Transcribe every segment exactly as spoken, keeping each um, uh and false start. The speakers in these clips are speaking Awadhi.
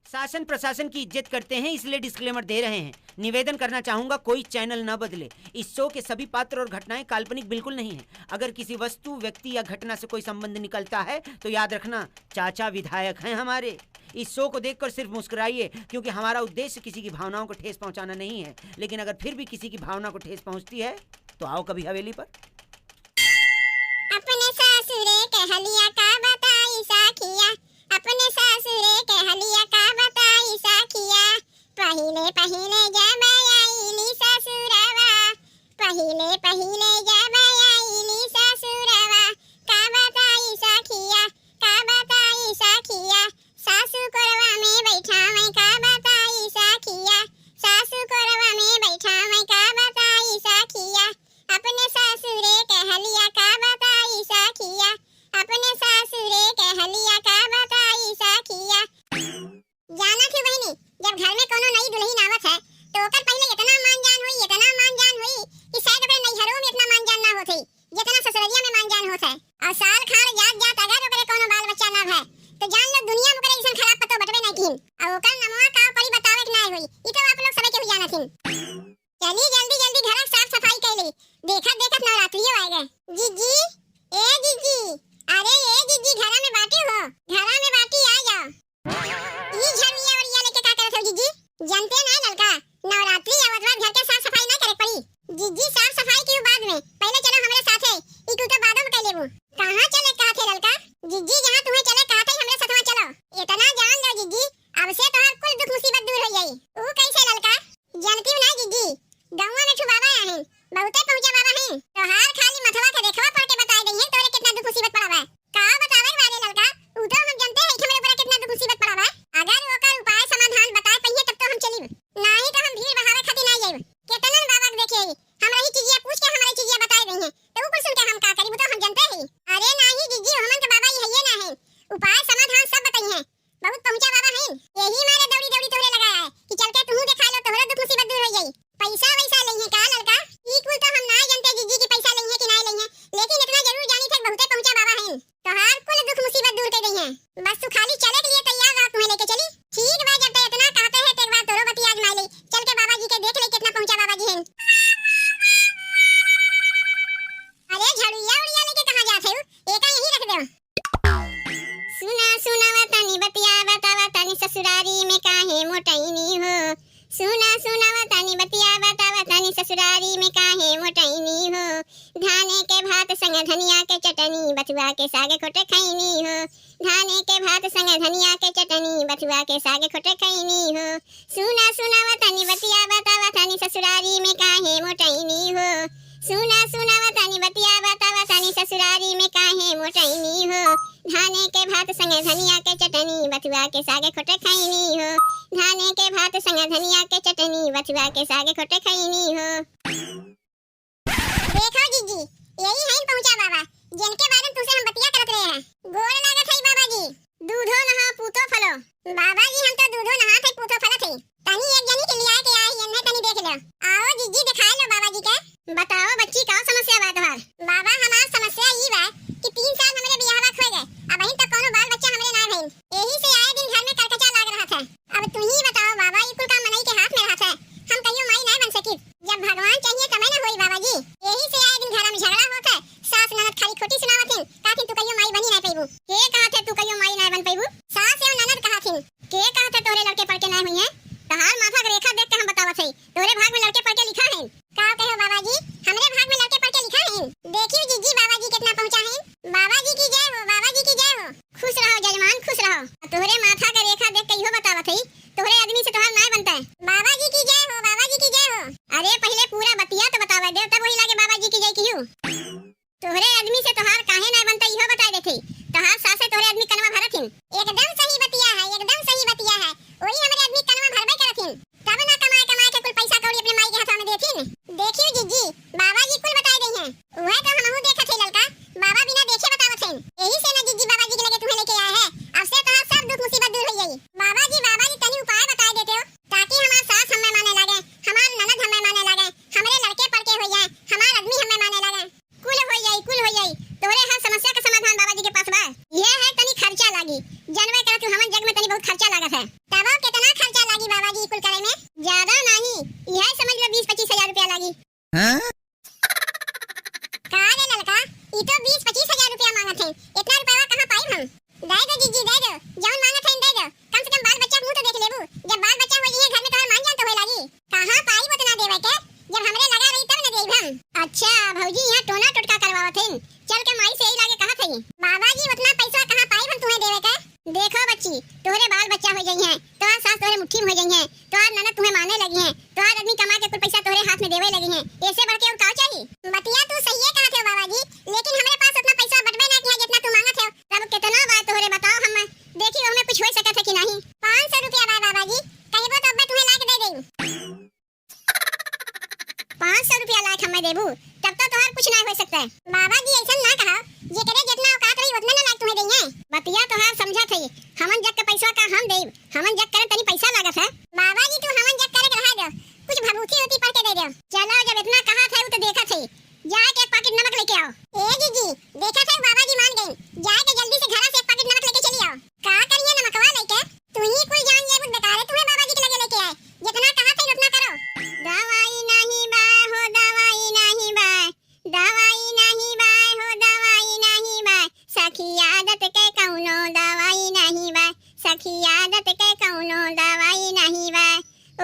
शासन प्रशासन की इज्जत करते हैं, इसलिए disclaimer दे रहे हैं। निवेदन करना चाहूंगा, कोई channel न बदले। इस show के सभी पात्र और घटनाएं काल्पनिक बिल्कुल नहीं हैं। अगर किसी वस्तु, व्यक्ति या घटना से कोई संबंध निकलता है तो याद रखना, चाचा विधायक हैं हमारे। इस show को देखकर सिर्फ मुस्कुराइए, क्योंकि हमारा उद्देश्य किसी की भावनाओं को ठेस पहुंचाना नहीं है। लेकिन अगर फिर भी किसी की भावना को ठेस पहुंचती है तो आओ कभी हवेली पर। अपने ससुरे के हलिया का बताई सखिया, अपने ससुरे के हलिया का बताई सखिया। पहिले पहिले जब आईली ससुरवा, पहिले पहिले जब आईली ससुरवा, का बताई सखिया, का बताई सखिया। सासु कोरवा में बैठावै, का बताई सखिया, सासु कोरवा में बैठावै, का बताई सखिया। अपने ससुरे के हलिया का बताई सखिया, अपने ससुरे के हलिया का बताई सखिया। जानत ही बहिनी, जब घर में कोनो नई दुल्हिन आवत है, तो ओकर पहिले इतना मान जान होई, इतना मान जान होई कि शायद ओकरे नैहरो में इतना मान जान ना होत है, जितना ससुररिया में मान जान होत है। और साल खाड़ जात जात अगर ओकरे कोनो बाल बच्चा ना भय, तो जान लो दुनिया में ओकरे अइसन खराब पतो बटबे नहीं किन। और ओकर नमवा का पड़ी बतावे के ना होई, ई तो आप लोग सबे केहू जानत हिन। चली जल्दी जल्दी घर साफ सफाई कर ली, देखत देखत नवरात्रियो आ गए। जीजी, ए जीजी, अरे ए जीजी, घरा में बाटी हो, घरा में बाटी, आ जाओ। ई झड़िया उड़िया लेके का करत हो जीजी? जनते ना ललका, नवरात्रि आवत बा, घर के साफ सफाई ना करे पड़ी। जीजी साफ सफाई की बाद में, पहले चलो हमरे साथे, ई कुल तो बादो में कर लेबू। कहाँ चले कहा थे ललका? जीजी जहाँ तुम्हें चले कहा थे हमरे साथ चलो। इतना जान लो जीजी, अब से तोहार कुल दुख मुसीबत दूर हो जाई। ऊ कैसे ललका? जानती हो ना जीजी, गौवा में ठू बाबा आहिन, बहुते पहुँचा बाबा हैं। तोहार खाली मथवा के देखवा पढ़ के बताए दइहें तोरे कितना दुख मुसीबत पड़ा बा। का बतावे के बारे ललका, ऊ तो हम जानते हैं कि हमरे ऊपर कितना दुख मुसीबत पड़ा बा। अगर ओकर उपाय समाधान बताए पइहें तब तो हम चलिब, नाही तो हम भीड़ बढ़ावे खातिर ना जाइब। केतनन बाबा के देखे ही, हमरा ही चीजिया पूछ के हमरा ही चीजिया बताए दइहें, तो ऊ कुल सुन के हम का करी, ऊ तो हम जानते हैं। अरे नाही जीजी, हमन के बाबा ही हइये ना है, उपाय समाधान सब बताइहें। बहुत पहुँचा बाबा हैं, यही मारे दौड़ी दौड़ी तोहरे लगाया है कि चल के तुहू देखा लो, तोहरो दुख मुसीबत दूर हो जाई। पैसा वैसा लेइहें का ललका? ई कुल तो हम ना जानते जीजी कि पैसा लेइहें कि ना लेइहें, लेकिन इतना जरूर जानी थे बहुते पहुँचा बाबा हैं, तोहार कुल दुख मुसीबत दूर कर देइहें। बस तू खाली चले के लिए तैयार रह, तुम्हें लेके चली। ठीक बा, जब ते इतना कहते हैं तो एक बार तोरो बतिया आजमाई ले, चल के बाबा जी के देख ले कितना पहुँचा बाबा जी हैं। अरे झड़िया उड़िया लेके कहाँ जात है? एका यहीं रख दे। सुना सुनावा तानी बतिया बतावा तानी ससुरारी में काहे मोटैनी हो। सुना सुनावा तानी बतिया बतावा तानी ससुरारी में काहे मोटैनी हो। धाने के भात संग धनिया के चटनी, बथुआ के साग खोट खैनी हो। धाने के भात संग धनिया के चटनी, बथुआ के साग खोट खैनी हो। सुना सुनावा तानी बतिया बतावा तानी ससुरारी में काहे मोटैनी हो। सुना सुनावा तानी बतिया बतावा तानी ससुरारी में काहे मोटैनी हो। धाने के भात संग धनिया के चटनी, बथुआ के साग खोट खैनी हो। धाने के भात संग धनिया के चटनी, बथुआ के साग खोट खैनी हो। देखो जीजी, यही हैं पहुँचा बाबा, जिनके बारे में तुमसे हम बतिया करत रहे हैं। गोड़ लागत है बाबा जी। दूधो नहा पूतो फलो। बाबा जी हम तो दूधो नहा थे पूतो फलत है। तनी एक जनी के लिया के आई, इन्हें तनी देख लो। आओ जीजी दिखाए लो बाबा जी के। बताओ बच्ची का समस्या बा तोहार? बाबा हमार समस्या ई बा कि तीन साल हमरे बियाहवा के हो गए, अबहिन तक कोनो बाल बच्चा हमरे ना भइल। यही से आए दिन घर में करकचा लाग रहा था। अब तू ही बताओ बाबा, ई कुल काम मनई के हाथ में रहत है। हम कहियो माई नाय बन सकी। जब भगवान चाहिए तबे ना होई बाबा जी। यही से आए दिन घर में झगड़ा होत है। सास ननद खाली खोटी सुनावत हिन, कहत हिन तू कहियो माई बनी नाय पैबू। के कहत है तू कहियो माई नाय बन पैबू? सास एवं ननद कहत हिन। के कहत है तोहरे लड़के पढ़ के नाय हुई हैं? तोहार माथा के रेखा देख के हम बतावत है, तोहरे भाग में लड़के पढ़ के लिखा है। का कहो बाबा जी, हमरे भाग में लड़के पढ़ के लिखा है। देखियो जीजी बाबा जी कितना पहुँचा है। बाबा जी की जय हो, बाबा जी की जय हो। खुश रहो जजमान, खुश रहो। तोहरे माथा का रेखा देख के इहो बतावत हई, तोहरे आदमी से तोहार नाय बनता है। बाबा जी की जय हो, बाबा जी की जय हो। अरे पहिले पूरा बतिया तो बतावे दे, तब वही लागे बाबा जी की जय किहू। तोहरे आदमी से तोहार काहे नाय बनता इहो बताए देते। तोहार सासे तोहरे आदमी कनवा भरत हिन। एकदम सही बतिया है, एकदम सही बतिया है। वही हमरे आदमी कनवा भरबे करत हिन। तब ना तबो कितना खर्चा लागी बाबा जी कुल करे में? ज्यादा नहीं, यह समझ लो बीस पच्चीस हजार रुपया लागी। हाँ? का रे ललका, ई तो बीस पच्चीस हजार रुपया मांगत हैं, इतना रुपया कहाँ पाई हम? दे दो जीजी, दे दो, जौन मांगत हैं दे दो, कम से कम बाल बच्चा मुंह तो देख लेबू। जब बाल बच्चा हो जाइए घर में, तोहर मान जान तो होए लागी। कहाँ पाई उतना देवे के, जब हमरे लगा रही तब न देब हम। अच्छा भौजी, यहाँ टोना टोटका करवावत हैं, चल के माई से यही लागे कहत हई। बाबा जी, उतना पैसा कहाँ पाई हम तुम्हें देवे के? देखो बच्ची, तोहरे बाल बच्चा हो जाइए, तोहार सास तोहरे मुट्ठी में हो जाइए, तोहार ननद तुम्हें माने लगी हैं, तोहार आदमी कमा के कुल पैसा तोहरे हाथ में देवे लगी हैं, ऐसे बढ़ के और का चाहिए? बतिया तू सही है कहत हो बाबा जी, लेकिन हमरे पास उतना पैसा बटबे ना किया जितना तू मांगत हो। तब कितना बा तोहरे बताओ, हम देखी ओमे कुछ हो सकत है कि नहीं। पाँच सौ रुपया बा बाबा जी, कहबो तो अब्बे तुम्हें ला के दे देई। पाँच सौ रुपया लायक हमें देबू, तब तो तोहार कुछ ना हो सकता है। बाबा जी, ऐसा ना कहा, जेकरे जितना औकात रही उतने ना लायक तुम्हें देइए। बतिया तोहार समझत है, हमन जग के पैसा का हम देब, हमन जग करे तनी पैसा लागत है। बाबा जी, तू हमन जग करे के रहा दो, कुछ भभूति होती पढ़ के दे दो। चलो, जब इतना कहा था तो देखा थे, जाके एक पाकिट नमक लेके आओ। ए जीजी, देखा थे बाबा जी मान गई, जाके जल्दी से घरा से एक पाकिट नमक लेके चली आओ। का करिए नमकवा लेके? तू ही कुल जान जाए, कुछ बेकार है तुम्हें बाबा जी के लगे लेके आए। जितना कहा थे उतना करो। दवाई नहीं बा हो, दवाई नहीं बा, दवाई नहीं बा हो, दवाई नहीं बा। सखी आदत के कौनो दवाई नहीं बा, सखी आदत के कौनो दवाई नहीं बा।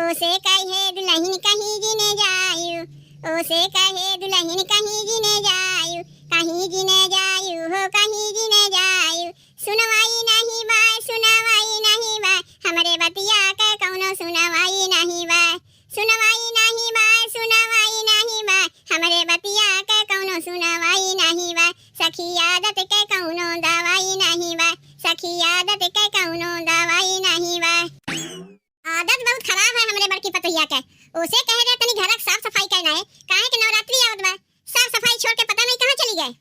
ओसे कहे दुलहिन कहीं जिने जायु, ओसे कहे दुलहिन कहीं जिने जायु, कहीं जिने जायु हो, कहीं जिने जायु। सुनवाई नहीं बाय, सुनवाई नहीं बाय, हमरे बतिया के कौनो सुनवाई नहीं बाय। सुनवाई नहीं बाय, सुनवाई नहीं बाय, हमरे बतिया के कौनो सुनवाई नहीं बाय। सखी आदत के कौनो दवाई नहीं बाय, सखी आदत के कौनो दवाई नहीं बाय। आदत बहुत खराब है हमरे बड़की पतोहिया के। ओसे कहे रहे तनी घरक साफ सफाई करना है, काहे के नवरात्रि आवत बा, साफ सफाई छोड़ के पता नहीं कहाँ चली गए।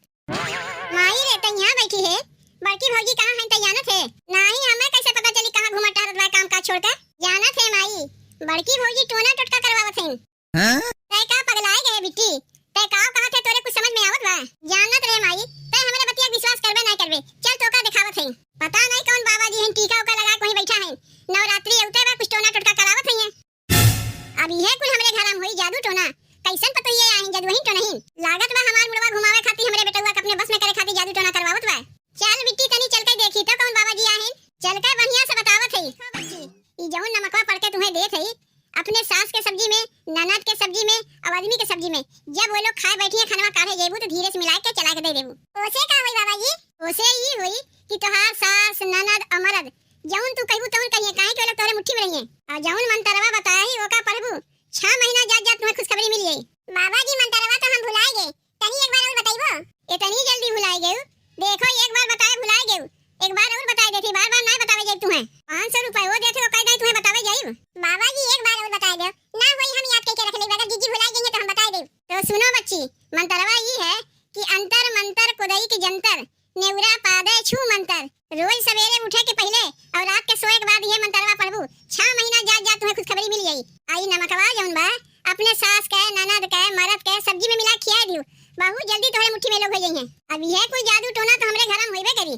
माई रे, तै यहाँ बैठी है, बड़की भौजी कहाँ है, तै जानत है? नाही, हमें कैसे पता चली कहाँ घूमा टहरत बा काम काज छोड़ के? जानत है माई, बड़की भौजी टोना टोटका करवावत है। हाँ? तै का पगलाए गए बिट्टी? तै का कहत है, तोरे कुछ समझ में आवत बा? जानत रे माई, तै हमरे बतिया के विश्वास करबे नहीं करबे। चल तोका दिखावत है। पता नहीं कौन बाबा जी हैं, टीका उका लगा के वहीं बैठा है। नवरात्रि अवते बा, कुछ टोना टोटका करावत है। अब इहे कुल हमरे घरा में होई जादू टोना। कैसन पतोहिए आइन, जदुहिन टोनहिन। लागत बा हमार मुड़वा घुमावे खातिर, हमरे बेटउआ के अपने बस में करे खातिर जादू टोना करवावत बा। चल बिट्टी, तनी चल के देखी तो कौन बाबा जी आइन। चल के बढ़िया से बतावत है। हो बच्ची, ई जौन नमकवा पढ़ के तुम्हें देत है, अपने सास के सब्जी में, ननद के सब्जी में, और आदमी के सब्जी में, जब वो लोग खाए बैठिए, खानवा काढ़े जेबू तो धीरे से मिला के चला के दे देबू। ओसे का होई बाबा जी? ओसे ई होई कि तोहार सास, ननद और मरद जौन तू कहबू तौन करिए, काहे कि वो लोग तोहरे मुट्ठी में रहिए। और जौन मंतरवा बताया ही ओका पढ़बू, छह महीना जात जात तुम्हें खुशखबरी मिल जाई। बाबा जी, मंतरवा तो हम भुलाए गए, तनी एक बार और बताइबो। इतनी जल्दी भुलाए गए? देखो, एक बार बताए भुलाए गए, एक बार और बताए देती, बार बार ना बतावे जाई तुम्हें। पाँच सौ रुपए वो देते, वो कह दे तुम्हें बतावे जाई। बाबा जी, एक बार और बताए दो ना, वही हम याद करके रख लेबे, अगर जीजी भुलाए गई है तो हम बताए देब। तो सुनो बच्ची, मंतरवा ई है कि अंतर मंतर कुदई के जंतर, नेउरा पादे छू मंतर। रोज सवेरे उठे के पहिले और रात के सोए के बाद ये मंतरवा पढ़बू, छह महीना जात जात तुम्हें खुशखबरी मिल जाई। आई नमकवा जौन बा, अपने सास के, ननद के, मरद के सब्जी में मिला खिया दियो, बहुत जल्दी तोहरे मुट्ठी में लोग हो जाइए। अब यह कोई जादू टोना तो हमरे घर में होइबे करी।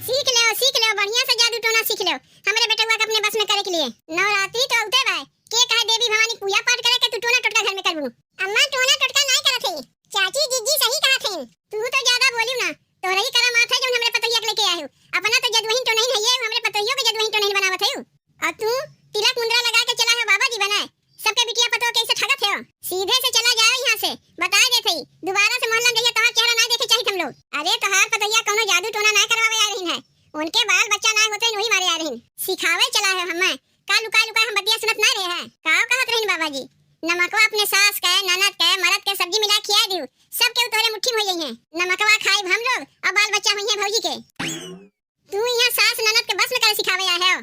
सीख लेओ, सीख लेओ, बढ़िया से जादू टोना सीख लेओ, हमरे बेटउआ के अपने बस में करे के लिए। नवरात्रि तो अवते बा, के कहे देवी भवानी के पूजा पाठ करे के तू टोना टोटका घर में करबू? अम्मा, टोना टोटका नाय करत है, चाची जीजी सही कहत है। तू तो ज्यादा बोलियो ना, तोहरे ही करम आत है जौन हमरे पतोहिया के लेके आए हो। अपना तो जदुहिन टोनहिन है, ये हमरे पतोहियो के जदुहिन टोनहिन बनावत है। और तू तिलक मुंदरा लगा के चला है बाबा जी बनाए, सबके बिटिया पतोह के ऐसे ठगत है। सीधे से चला जाओ यहाँ से, बताए देत है, दोबारा से मोहल्ला में जइया तोहार चेहरा ना देखे चाहिए हम लोग। अरे तोहार पतोहिया कौनो जादू टोना ना करवावे आ रही है, उनके बाल बच्चा ना होते वही मारे आ रही, सिखावे चला है हमें। का लुका लुका हम बतिया सुनत ना रहे हैं? का कहत रहिन बाबा जी? नमकवा अपने सास के, ननद के, मरद के सब्जी मिला खिया दियो, सब केहू तोहरे मुट्ठी में हो जाइए। नमकवा खाइब हम लोग और बाल बच्चा होइए भौजी के। तू यहाँ सास ननद के बस में करे सिखावे आए हो?